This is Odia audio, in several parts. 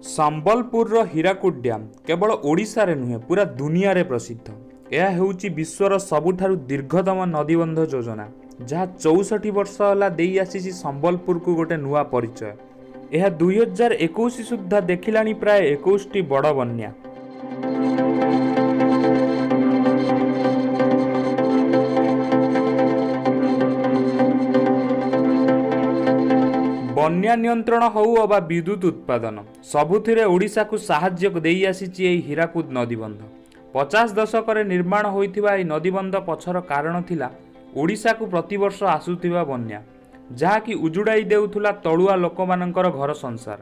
ସମ୍ବଲପୁରର ହୀରାକୁଦ ଡ୍ୟାମ୍ କେବଳ ଓଡ଼ିଶାରେ ନୁହେଁ, ପୁରା ଦୁନିଆରେ ପ୍ରସିଦ୍ଧ। ଏହା ହେଉଛି ବିଶ୍ୱର ସବୁଠାରୁ ଦୀର୍ଘତମ ନଦୀବନ୍ଧ ଯୋଜନା, ଯାହା 64 ବର୍ଷ ହେଲା ଦେଇ ଆସିଛି ସମ୍ବଲପୁରକୁ ଗୋଟେ ନୂଆ ପରିଚୟ। ଏହା 2021 ସୁଦ୍ଧା ଦେଖିଲାଣି ପ୍ରାୟ 21ଟି ବଡ଼ ବନ୍ୟା। ବନ୍ୟା ନିୟନ୍ତ୍ରଣ ହେଉ ଅବା ବିଦ୍ୟୁତ ଉତ୍ପାଦନ, ସବୁଥିରେ ଓଡ଼ିଶାକୁ ସାହାଯ୍ୟ ଦେଇ ଆସିଛି ଏହି ହୀରାକୁଦ ନଦୀବନ୍ଧ। 50 ଦଶକରେ ନିର୍ମାଣ ହୋଇଥିବା ଏହି ନଦୀବନ୍ଧ ପଛର କାରଣ ଥିଲା ଓଡ଼ିଶାକୁ ପ୍ରତିବର୍ଷ ଆସୁଥିବା ବନ୍ୟା, ଯାହାକି ଉଜୁଡ଼ାଇ ଦେଉଥିଲା ତଳୁଆ ଲୋକମାନଙ୍କର ଘର ସଂସାର।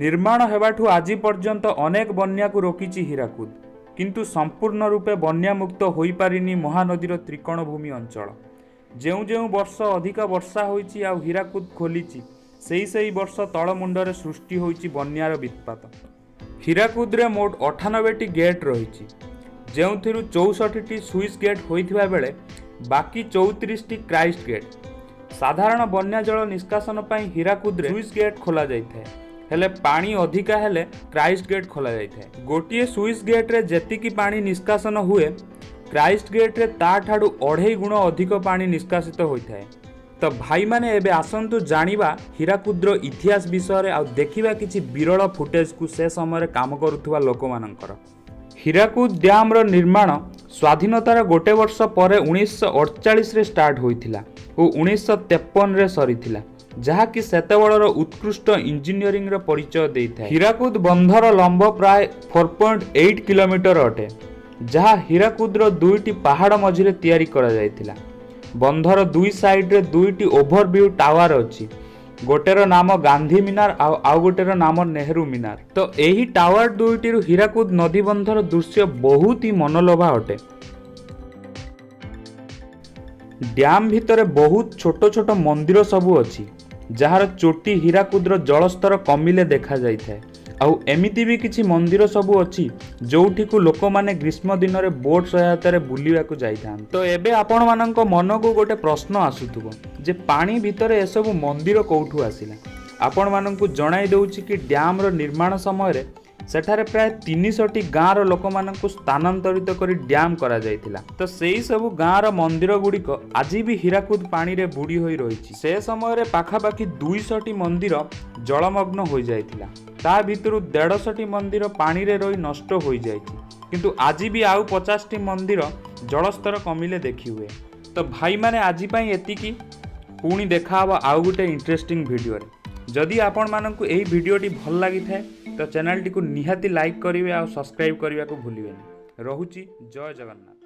ନିର୍ମାଣ ହେବାଠୁ ଆଜି ପର୍ଯ୍ୟନ୍ତ ଅନେକ ବନ୍ୟାକୁ ରୋକିଛି ହୀରାକୁଦ, କିନ୍ତୁ ସମ୍ପୂର୍ଣ୍ଣ ରୂପେ ବନ୍ୟାମୁକ୍ତ ହୋଇପାରିନି ମହାନଦୀର ତ୍ରିକୋଣଭୂମି ଅଞ୍ଚଳ। ଯେଉଁ ଯେଉଁ ବର୍ଷ ଅଧିକ ବର୍ଷା ହୋଇଛି ଆଉ ହୀରାକୁଦ ଖୋଲିଛି, ସେଇ ସେଇ ବର୍ଷ ତଳମୁଣ୍ଡରେ ସୃଷ୍ଟି ହୋଇଛି ବନ୍ୟାର ବିତ୍ପାତ। ହୀରାକୁଦରେ ମୋଟ 98ଟି ଗେଟ୍ ରହିଛି, ଯେଉଁଥିରୁ 64ଟି ସୁଇସ୍ ଗେଟ୍ ହୋଇଥିବା ବେଳେ ବାକି 34ଟି କ୍ରାଇଷ୍ଟ ଗେଟ୍। ସାଧାରଣ ବନ୍ୟା ଜଳ ନିଷ୍କାସନ ପାଇଁ ହୀରାକୁଦରେ ସୁଇସ୍ ଗେଟ୍ ଖୋଲାଯାଇଥାଏ, ହେଲେ ପାଣି ଅଧିକା ହେଲେ କ୍ରାଇଷ୍ଟ ଗେଟ୍ ଖୋଲାଯାଇଥାଏ। ଗୋଟିଏ ସୁଇସ୍ ଗେଟ୍ରେ ଯେତିକି ପାଣି ନିଷ୍କାସନ ହୁଏ, କ୍ରାଇଷ୍ଟ ଗେଟ୍ରେ ତାଠାରୁ ଅଢ଼େଇ ଗୁଣ ଅଧିକ ପାଣି ନିଷ୍କାସିତ ହୋଇଥାଏ। ତ ଭାଇମାନେ, ଏବେ ଆସନ୍ତୁ ଜାଣିବା ହୀରାକୁଦର ଇତିହାସ ବିଷୟରେ ଆଉ ଦେଖିବା କିଛି ବିରଳ ଫୁଟେଜକୁ ସେ ସମୟରେ କାମ କରୁଥିବା ଲୋକମାନଙ୍କର। ହୀରାକୁଦ ଡ୍ୟାମ୍ର ନିର୍ମାଣ ସ୍ୱାଧୀନତାର ଗୋଟେ ବର୍ଷ ପରେ 1948ରେ ଷ୍ଟାର୍ଟ ହୋଇଥିଲା ଓ 1953ରେ ସରିଥିଲା, ଯାହାକି ସେତେବେଳର ଉତ୍କୃଷ୍ଟ ଇଞ୍ଜିନିୟରିଂର ପରିଚୟ ଦେଇଥାଏ। ହୀରାକୁଦ ବନ୍ଧର ଲମ୍ବ ପ୍ରାୟ 4.8 କିଲୋମିଟର ଅଟେ, ଯାହା ହୀରାକୁଦର ଦୁଇଟି ପାହାଡ଼ ମଝିରେ ତିଆରି କରାଯାଇଥିଲା। ବନ୍ଧର ଦୁଇ ସାଇଡ୍ରେ ଦୁଇଟି ଓଭରଭ୍ୟୁ ଟାୱାର ଅଛି। ଗୋଟେର ନାମ ଗାନ୍ଧୀ ମିନାର ଆଉ ଆଉ ଗୋଟେର ନାମ ନେହେରୁ ମିନାର। ତ ଏହି ଟାୱାର ଦୁଇଟିରୁ ହୀରାକୁଦ ନଦୀବନ୍ଧର ଦୃଶ୍ୟ ବହୁତ ହି ମନୋଲୋଭା ଅଟେ। ଡ୍ୟାମ୍ ଭିତରେ ବହୁତ ଛୋଟ ଛୋଟ ମନ୍ଦିର ସବୁ ଅଛି, ଯାହାର ଚୋଟି ହୀରାକୁଦର ଜଳସ୍ତର କମିଲେ ଦେଖାଯାଇଥାଏ। ଆଉ ଏମିତି ବି କିଛି ମନ୍ଦିର ସବୁ ଅଛି, ଯୋଉଠିକୁ ଲୋକମାନେ ଗ୍ରୀଷ୍ମ ଦିନରେ ବୋଟ୍ ସହାୟତାରେ ବୁଲିବାକୁ ଯାଇଥାନ୍ତି। ତ ଏବେ ଆପଣମାନଙ୍କ ମନକୁ ଗୋଟେ ପ୍ରଶ୍ନ ଆସୁଥିବ ଯେ ପାଣି ଭିତରେ ଏସବୁ ମନ୍ଦିର କୋଉଠୁ ଆସିଲା? ଆପଣମାନଙ୍କୁ ଜଣାଇ ଦେଉଛି କି ଡ୍ୟାମ୍ର ନିର୍ମାଣ ସମୟରେ ସେଠାରେ ପ୍ରାୟ 300ଟି ଗାଁର ଲୋକମାନଙ୍କୁ ସ୍ଥାନାନ୍ତରିତ କରି ଡ୍ୟାମ୍ କରାଯାଇଥିଲା। ତ ସେଇ ସବୁ ଗାଁର ମନ୍ଦିର ଗୁଡ଼ିକ ଆଜି ବି ହୀରାକୁଦ ପାଣିରେ ବୁଡ଼ି ହୋଇ ରହିଛି। ସେ ସମୟରେ ପାଖାପାଖି 200ଟି ମନ୍ଦିର ଜଳମଗ୍ନ ହୋଇଯାଇଥିଲା। ତା ଭିତରୁ 150ଟି ମନ୍ଦିର ପାଣିରେ ରହି ନଷ୍ଟ ହୋଇଯାଇଛି, କିନ୍ତୁ ଆଜି ବି ଆଉ 50ଟି ମନ୍ଦିର ଜଳସ୍ତର କମିଲେ ଦେଖିହୁଏ। ତ ଭାଇମାନେ, ଆଜି ପାଇଁ ଏତିକି। ପୁଣି ଦେଖାହବ ଆଉ ଗୋଟେ ଇଣ୍ଟରେଷ୍ଟିଂ ଭିଡ଼ିଓରେ। ଯଦି ଆପଣମାନଙ୍କୁ ଏହି ଭିଡ଼ିଓଟି ଭଲ ଲାଗିଥାଏ, ତ ଚ୍ୟାନେଲଟିକୁ ନିହାତି ଲାଇକ୍ କରିବେ ଆଉ ସବସ୍କ୍ରାଇବ୍ କରିବାକୁ ଭୁଲିବେନି। ରହୁଛି, ଜୟ ଜଗନ୍ନାଥ।